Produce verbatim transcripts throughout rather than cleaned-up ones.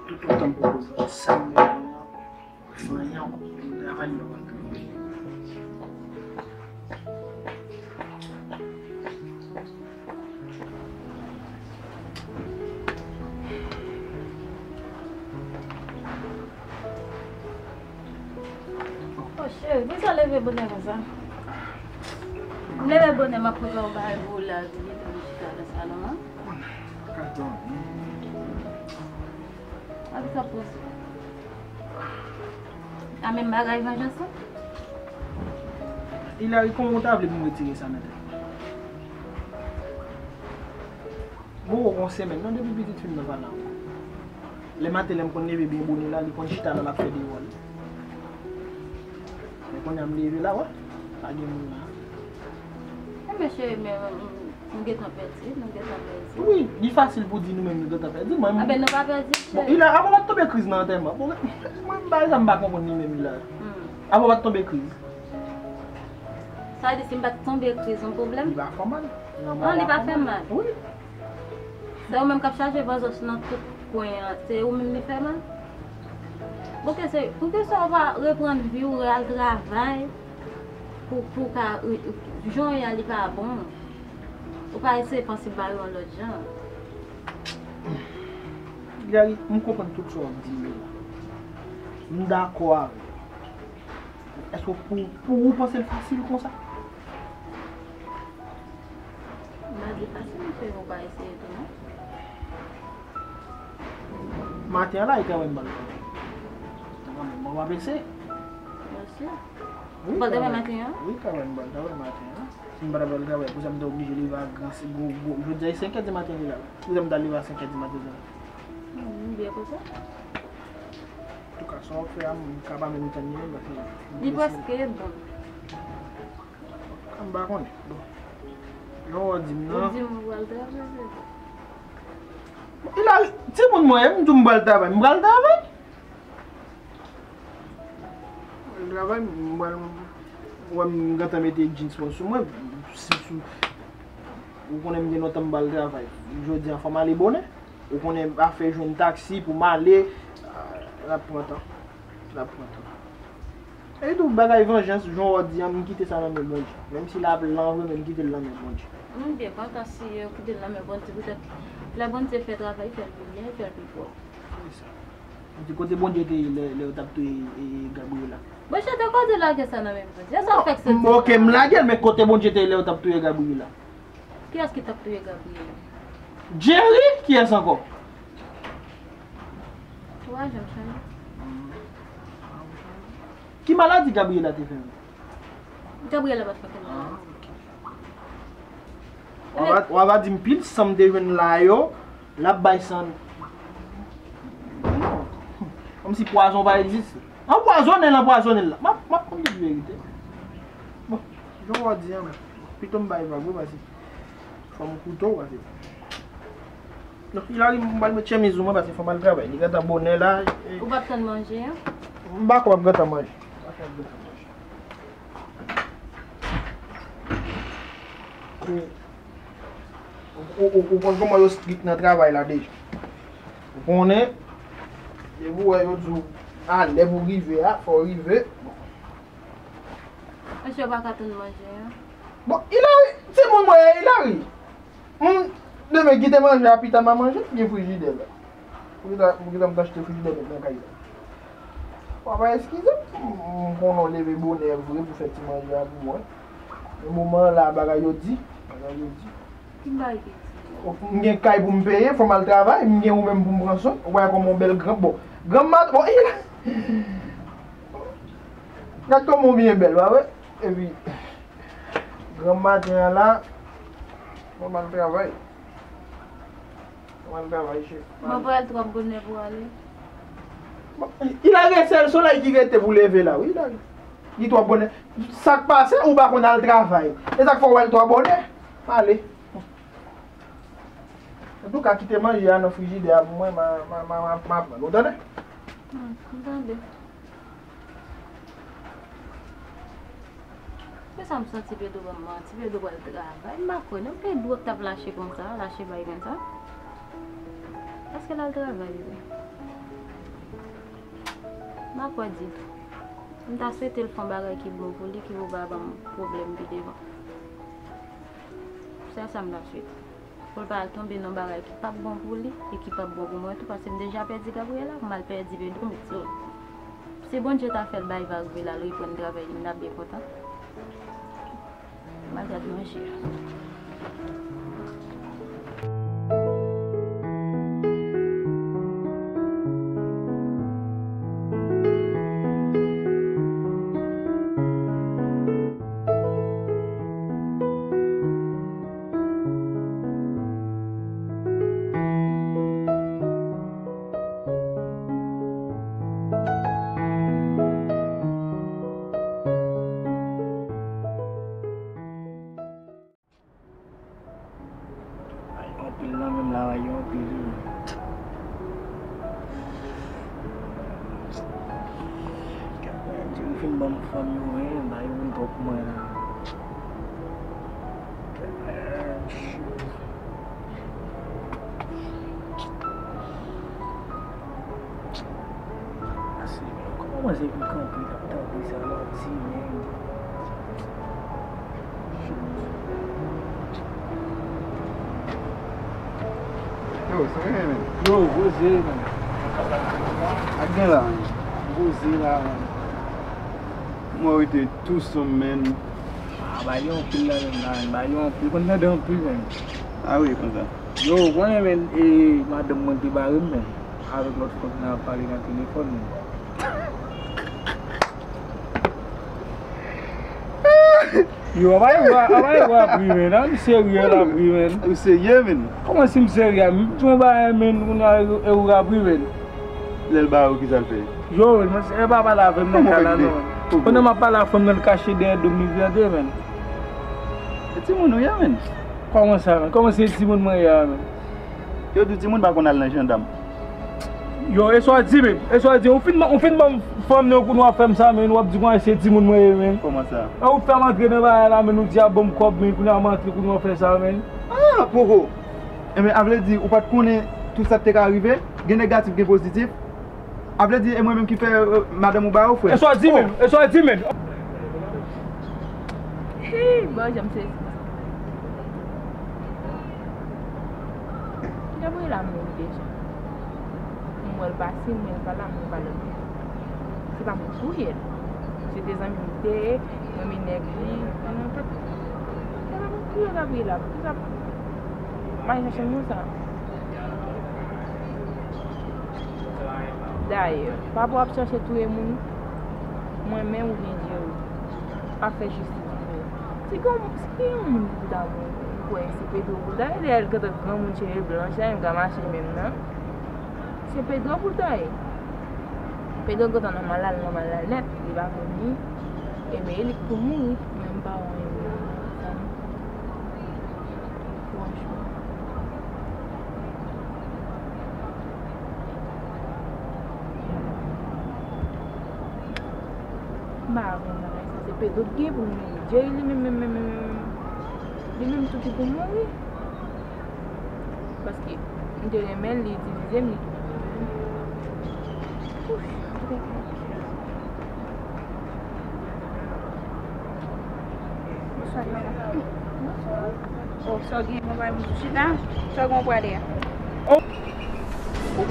Toutotan m poko fè sa m bezwen an, m fè anyen ankò. M travay nan bank. Oh, cheri, poukisa w leve bonè konsa? M leve bonè, m ap prepare yon bagay pou ou la, epi w chita nan salon an. Ka dòmi. A ki sa pwès? A menm bagay vanjans lan? Hilary, kòman w ta vle pou m retire sa nan tèt mwen? Bon, gon semèn non depi pitit fi m nan pa la ankò. Lè maten, lè m konn leve byen bonè la, li konn chita la, l ap fè devwa li. Men kounye a m leve la, wè, pa gen moun la. Enben, cheri, men, m, m gentan pèdi, m gentan pèdi. Wi, li fasil pou di nou menm nou gentan pèdi, mwen. Enben, nou pa pèdi, cheri. Bon, Hilary, avan w pa t tonbe kriz nan antèman. Bon, mwen, bagay sa m pa konprann li menm, Hilary. Hmm. Avan w pa t tonbe kriz. Sa vle di, si m pa t tonbe kriz, yon pwoblèm? Li pa fè w mal. Non, li pa fè m mal. Wi. Se ou menm k ap chache vanjans nan tout kwen an, se ou menm li fè mal? Poukisa, poukisa w pa reprann vi w, al travay pou, pou w ka, jan w ye a li pa bon. Ou pa eseye panse ba yo yon lòt jan. Gary, m konprann tout sa w ap di m yo la. M dakò avè w. Èske pou, pou ou panse l fasil konsa? M pa di fasil, men fè ou pa eseye tou, non? Maten an la, li ka wè m ba l travay. Mwen, mwen, mwen, m ap eseye. Byen si. Wi, ou pral travay maten an? Wi, ka wè m ba l travay maten an. Si m pa ta ba l travay, poukisa m ta oblije leve a gran, gwo, gwo, jodi a, e senk è di maten li la. Poukisa m ta leve a senk è di maten la? Hmm, m byen konsa. Antouka, sa w ap fè a, m ka pa menm tann li menm, paske li prèske bon. M pa konnen. Bon. Jan w di m nan. Ou di m ou pral travay, se sa. Bon, Hilary, timoun mwen ye, m di w m pral travay, m pral travay. M pral travay, m pral, ou wè m gentan mete jeans mwen sou mwen, si, si, ou konnen m gen lontan m pral travay. Jodi a, fò m ale bonè. Ou konnen afè jwenn taksi pou m ale, ah, l ap pran tan. L ap pran tan. E tou, bagay vanjans, jan w di an, m kite sa nan men Bondye. Menm si l ap lan vre, men m kite l nan men Bondye. M byen kontan si yo kite l nan men Bondye, poutèt lè Bondye fè travay, fè l pi byen, fè l pi pwòp. Se sa. M di, kote Bondye te ye lè, lè yo t ap touye, e, Gabriela? Bondye te kote lage sa nan men Bondye. Sa fè k se... Ok, m lage l, men kote Bondye te ye lè yo t ap touye Gabriela? Kiyès ki t ap touye Gabriela? Jerry? Kiyès ankò? Ou pa janm chanje. Ki maladi Gabriela te fè menm? Gabriela pa t fè okenn maladi. Ah, ok. W a, w a di m pil san m te jwenn la yo, l ap bay san. Non. Kòmsi pwazon pa egziste. Anpwazonnen l, anpwazonnen l la. M ap, m ap konn tout verite. Bon, jan w di an, pito m bay vag wi, paske fò m koute w, paske. Non, Hilary, m pral met chemiz ou mwen, paske fò m al travay. Li gentan bonè la. E ou p ap tann manje an? M pa kwè m ap gentan manje. M pa kwè m ap gentan manje. Ou, ou, ou, ou konn kòman yo strik nan travay la deja. Ou konnen, depi w wè yo di w a lè pou w rive a, fò w rive. Bon. Mesye, yo pa ka tann manje an. Bon, Hilary, timoun mwen ye, Hilary. Hmm, demen, kite manje a pita, m a manje, gen frijidè la. Poukisa, poukisa m t achte frijidè nèg nan kay la? W a pa eskize m, m konnen w leve bonè vre pou fè ti manje a pou mwen. Men moman an la, bagay yo di, bagay yo di. Ki bagay ki di? M gen kay pou m peye, fò m al travay, m gen ou menm pou m pran swen. Ou pa wè kòman w bèl gran, bon, granm, bon, gad kòman w byen bèl, pa vre? Epi, granm maten an la, fò m al travay. Mwen travay, chef. Mwen pa wè l twò bonè pou ale. Bon, Hilary, sèl solèy ki rete pou leve la, wi, Hilary. Li twò bonè. Sa k pase, ou pa konn al travay. E sa k fè w wè l twò bonè. Ale. Antouka, kite manje a nan frijidè a pou mwen, m a, m a, m a, m a, m a pran l, ou tande? Hmm, m tande. Sa m santi Pedro ban m manti, Pedro pral travay. M pa kwè non, Pedro k t ap lache konsa, lache bay konsa. Èske l al travay vre? M pa kwè ditou. M ta swete l fè yon bagay ki bon pou li, ki pou pa ban m pwoblèm pi devan. Se sa m ta swete. Pou l pa al tonbe nan bagay ki p ap bon pou li e ki p ap bon pou mwen tou, paske m deja pèdi Gabriela, pou m al pèdi Pedro, met sou l. Si Bondye ta fè l bay vag vre la, l reprann travay li, m ta byen kontan. M al gad manje a. Ay, anpil nan menm la, ay, anpil, wi. Gad, di ou fin ban m fanm yo, wi, bay ou twòp mwen la. Gad, shit. Ase, men, kòman manzè vin kanpe, l ap tande sa, l ap di, men. Yo, sa gen, men. Yo, poze, men. Ak gen la, men. Poze la, men. Mwen rete tou sonm, men. Ah, ba yo anpil la, men, la, men. Ba yo anpil. Konn tande anpil, men. Ah wi, konsa. Yo, ou konnen, men, e, madanm mwen te bare m, men. Avèk lòt fanm nan ap pale nan telefòn, men. Yo, apa e ou, apa e ou ap ri, men? An, m serye, l ap ri, men. Ou serye, men? Kòman si m serye? M jwenn bagay, men, kounye a, e ou ap ri, men. Lè l ba ou, kisa l fè? Yo, men, e pa pale avè m nan ka la, non. Pandan m ap pale a fanm nan, l kache dèyè do m, li vire, men. E timoun ou ye, men? Kòman sa, men? Kòman se timoun mwen ye a, men? Yo di w timoun pa konn al nan jandam. Yo, e sa w di menm? E sa w di? Ou fin, ou fin ban m fanm nan, kounye a w ap fè m sa, men, w ap di kounye a se timoun mwen ye, men. Kòman sa? E ou fè m antre nan bagay la, men, ou di ap ban m kòb, men, kounye a m antre, kounye a w fè sa, men. Ah, poko. Enben, a vle di, ou pa t konnen tout sa k te ka rive? Gen negatif, gen pozitif. A vle di, e mwen menm ki fè, euh, madanm ou ba ou, frè? E sa w di menm? E sa w di menm? Hii, bon, jan m sezi. Gabriela mouri deja. M wè l pase, m wè l pa la, m wè l pa la. Se pa mwen touye l. Se te zanmi m te ye, mwen renmen nèg li, mwen nan tèt. Se pa mwen touye Gabriela, poukisa m al chache moun sa? Dayè, papa w ap chache touye moun, mwen menm oubyen Jerry ap fè jistis pou ou. Si gen yon, si gen yon moun ki ta mouri, ou kwè se Pedro pou l ta ye, dayè l gentan granmoun cheve blanch la, li ka mache menm nan. Se Pedro pou l ta ye. Pedro gentan nan mal la, l nan mal la nèt, li pa vle ni, ebyen e li k pou mouri, men m pa wè yon moun nan sa non. Franchman. M pa konn bagay sa, se Pedro k gen pou mouri. Jerry li menm, menm, menm, menm, menm, li menm tou ki pou mouri. Paske m te renmen l, li itilize m, li. Ouch, m te Bonswa, madanm. Bonswa. Oh, sa w gen, bon, bay moun sou chita. Sa w gen w prale a? Oh! Oh!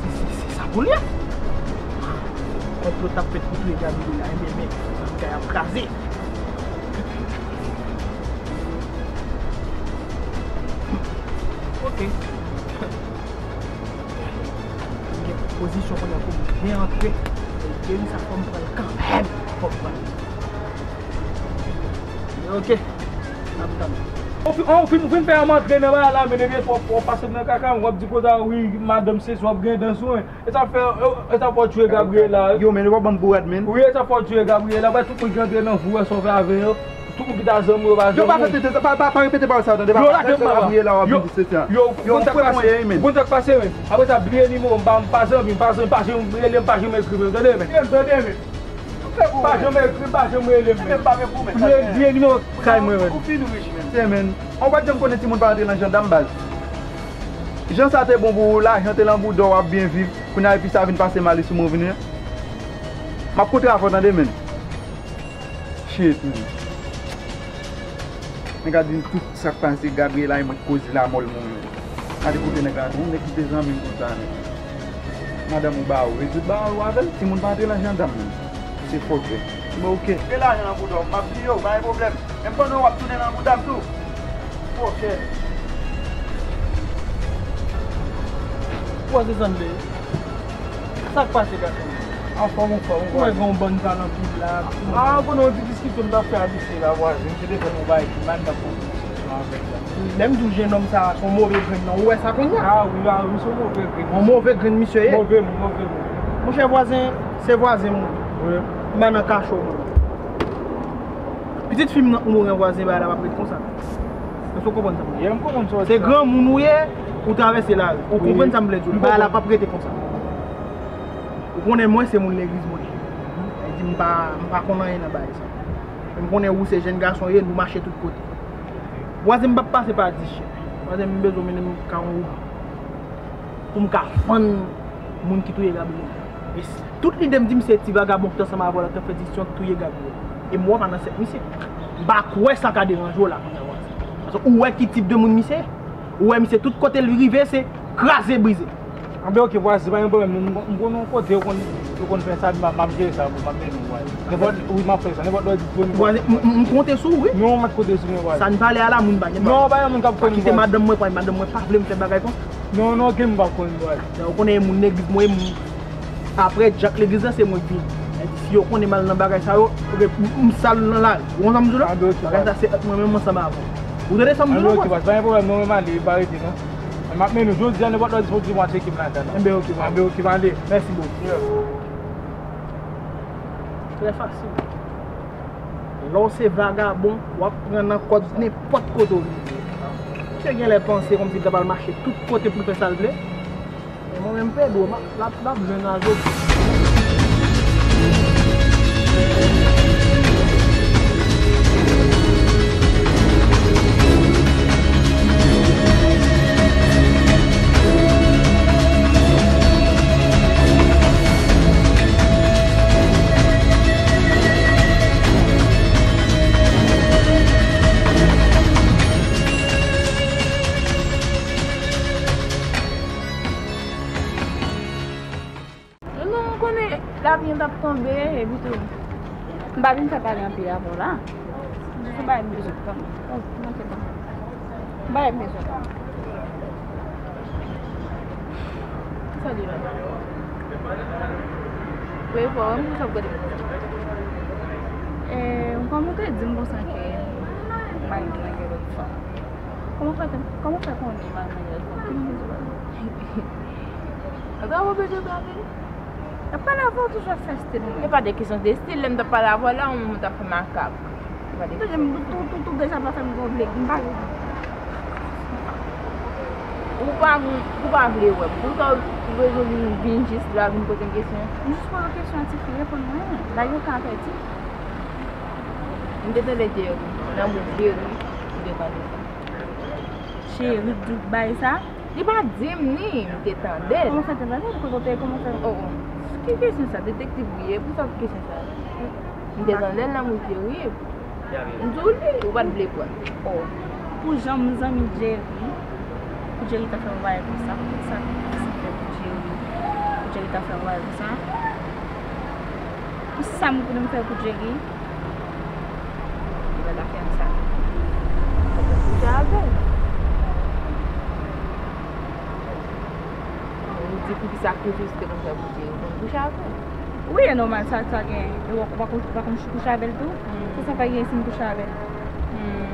Se, se, se sa pou l ye? Konplo t ap fèt pou touye Gabriela, enben, men, bagay ap kraze. Ok. Gen pozisyon kounye a pou m byen antre. Jerry sa fò m pran l kanmenm. Fò m pran l. Ok. N ap tann. Ou fin, ou fin, ou fin fè yon antre nan bagay la, men depi w, w pase nan kaka, w ap di kote a, wi, madanm sesi, w ap gen dans ou, e sa fè, e, e sa fè w tiye Gabriela. Yo, men, w ap ban m bourad, men. Wi, e sa fè w tiye Gabriela, ba tout moun ki antre nan vou, wè sa w fè avè yo. Tout moun ki ta zanmi yo pa zanmi. Yo pa fè tete, pa, pa, pa repete pawòl sa yo tande. Yo lage m papa. Yo, yo, yo, ou konn sa k pase, ou konn sa k pase, men. Apre sa, bliye nimewo m, pa, m pa zanmi, m pa zanmi, pa janm rele m, pa janm ekri m, tande, men. Tande, men. Pa janm ekri, pa janm rele m. Li nimewo kay mwen, men. Se, men, ou pa t janm konnen timoun pa antre nan jandam, baz. Jan sa te bon pou ou, lajan te lan bouda w, w ap byen viv. Kounye a, epi sa vin pase mal sou mwen, vini. M ap kontre avè w, tande, men. Shit, men. Nèg la di m tout sa k pase Gabriela, e mwen k koz lanmò l, mwen menm. Gade kote nèg la, yon nèg ki te zanmi m konsa, men. Madanm ou ba ou, rezoud bagay ou avè l, timoun pa antre nan jandam, men. Se fòkè. Mwen, oke. Gen lajan nan bouda w, m ap bliye w, pa gen pwoblèm. Menm pandan w ap tounen nan bouda m tou. Fòkè. Ou wè se sa m te ye? Sa k pase, gason? Anfòm, anfòm, mwen gen yon bann talan pil la. Ah, ou konnen yon ti diskisyon m t ap fè a misye la, vwazen. Misye te fè m yon bagay ki mal, m t ap fè yon diskisyon avè l la. Lè m di w jennonm sa a se yon move grenn, non, ou wè sa kounye a? Ah wi, ah wi, se yon move grenn. Yon move grenn misye ye. Move moun, move moun. Monchè, vwazen, se vwazen m. Wi. M pa nan kacho, mwen. Pitit fi m nan ou mouri an vwazen, bagay la p ap ret konsa. Èske w konprann sa m di? Yeah, m konprann sa w di. Se granmoun ou ye, ou travèse lari. Ou konprann sa m vle di w? Bagay la p ap rete konsa. Ou konnen mwen se moun legliz mwen ye. Sa vle di m pa, m pa konn anyen nan bagay sa. Men m konnen ou se jèn gason ye, nou mache tout kote. Vwazen m p ap pase pa dis chèk. Vwazen m bezwen mennen m ka yon wouman pou m ka fann moun ki touye Gabriel. E s-, tout lide m di m se ti vagabon ki t ansanm avè w la ki t ap fè diskisyon ki touye Gabriel. E m wè w pa nan sèk misye. M pa kwè sa ka deranje w la kounye a vwazen. Paske ou wè ki tip de moun misye ye. Ou wè misye tout kote l rive se kraze brize. Anben oke vwazen, pa gen pwoblèm non, m konn yon kote yo konn, yo konn fè sa, m ap, m ap jere sa pou m ap mennen w ale. Nenpòt, wi, m ap fè sa, nenpòt lè w disponib. Vwazen, m, m, m konte sou ou, wi. Non, ou mèt konte sou mwen vwazen. Sa n pale a la, moun pa gen bagay. Non, pa gen moun k ap konn vwazen. Pa kite madanm mwen pran, madanm mwen pa vle m fè bagay konsa. Non, non, gen m p ap konn vwazen. Lè ou konnen e moun legliz mwen, m, apre djak legliz la, se mwen k vini. Sa vle di, si yo konnen m al nan bagay sa yo, m, m sal nan lari. Ou konn sa m di w la? Bagay sa se ant mwen menm ansanm avè w. Ou tande sa m di w la, vwazen? Anben oke, pa gen pwoblèm non, men m ale, pa rete non. M ap mennen w jodi a, nenpòt lè w disponib, w a tcheke m lakay la. Enben oke, anben oke, m ale. Mèsi bokou. Trè fasil. Lè w se vagabon, w ap pran nan kòd nenpòt kote w rive. Misye genlè panse kòmsi l ta pral mache tout kote pou l fè sa l vle. Men mwen menm Pedro, m ap, l ap, l ap jwenn a jodi. Non, non, ou konnen lapli an t ap tonbe, epi tou m pa vin fè pale anpil avè w la. Jis yon bagay m bezwen konn. Oh, manke m. Yon bagay m bezwen konn. Sa li la? Wi, fò wè m konsa pou gade. E, kòman ou te di m konsa ke mari m nan gen lòt fanm? Kòman w fè, kòman w fè konnen mari m nan gen lòt fanm? Ki moun ki di w sa? Atò, ou bezwen pale. N ap pale avè w toujou ap fè stil mwen. E pa de kesyon de stil, lè m t ap pale avè w la, ou menm ou t ap fè makak. E pa de kesyon. Tou, tou, tou, tou deja pa fè m gonfle, m pa vle. Ou pa, ou pa vle wè m. Poukisa ou bezwen vin, vin jis la, vin poze m kesyon? M jis poze w kesyon an, tifi, reponn mwen. Bagay yo ka pèdi. M te tande Jerry, nan bouch Jerry, m te tande sa. Jerry k di w bay sa? Li pa di m ni, m te tande l. Kòman w fè te tande l? Kote w te ye? Kòman w fè? Oh, oh. Ki kesyon sa? Detektiv li ye? Poukisa w kesyon sa? M te tande l nan bouch Jerry. M di w li, ou pa t vle kwè. Oh. Pou jan m zanmi Jerry, pou Jerry ta fè yon bagay konsa, pou tout sa Kristi fè pou Jerry, pou Jerry ta fè yon bagay konsa, pou sa m konnen m fè pou Jerry, li pa ta fè m sa. Ou konn kouche avè l. Ou di poukisa Kristi te konn fè pou Jerry, ou konn kouche avè l. Wi, e nòmal, sa, sa gen. E w, w pa konn, w pa konn kouche avè l tou? Hmm. Se sa k fè gen si m kouche avè l. Hmm.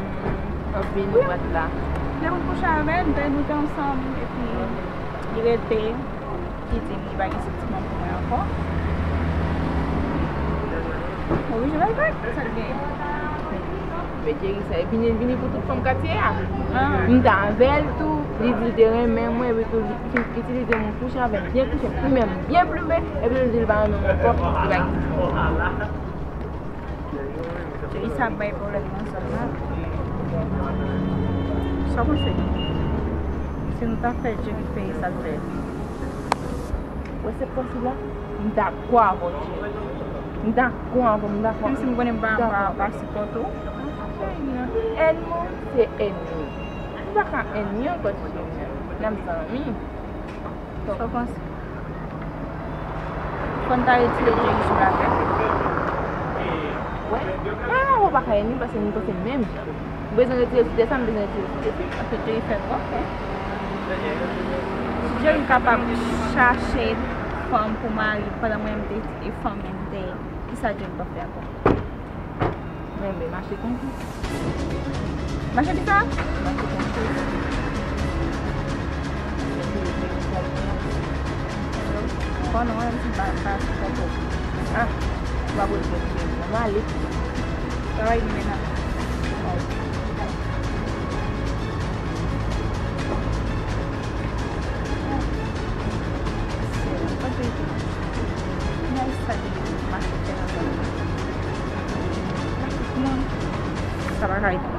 W ap vin ou ret la. Lè m kouche avè l, nou te, nou te ansanm, epi li rete, li di m li pa gen santiman pou mwen ankò. Mwen oblije bay vag, sa l genyen? Men Jerry sa, e vini, vini pou tout fanm katye a. Ah. M t avè l tou. Li di l te renmen mwen, epi tou li fin itilize m, kouche avè m, byen kouche, plimen m, byen plimen, epi l di l pa renmen m ankò, li pa gen. Jerry sa ap bay pwoblèm nan zòn nan. Sa w panse? Si nou ta fè Jerry peye sa l fè? Wè se pòs la, m dakò avè w, Jerry. M dakò avè w, m dakò. Menm si m konnen m pa, m pa, m pa sipòte w. Ènmi w se ènmi w. M pa ka ènmi ankò, Jerry. N ap zanmi. Sa w panse? Fò n ta retire Jerry sou latè. Wè. Ah, ou pa ka ènmi paske nou panse menm jan. M bezwen retire sou tè sa, m bezwen retire sou tè sa. Paske Jerry fè twòp fè. Si Jerry kapab chache fanm pou mari pandan mwen menm te fanm menm te, kisa Jerry p ap fè ankò? Renmen mache konkou. Mache kisa? Mache konkou. Bon, non, menm si pa, pa konkou. Ah, ou pa bezwen, m ale. Travay nou mennen. Sa pa ka ede.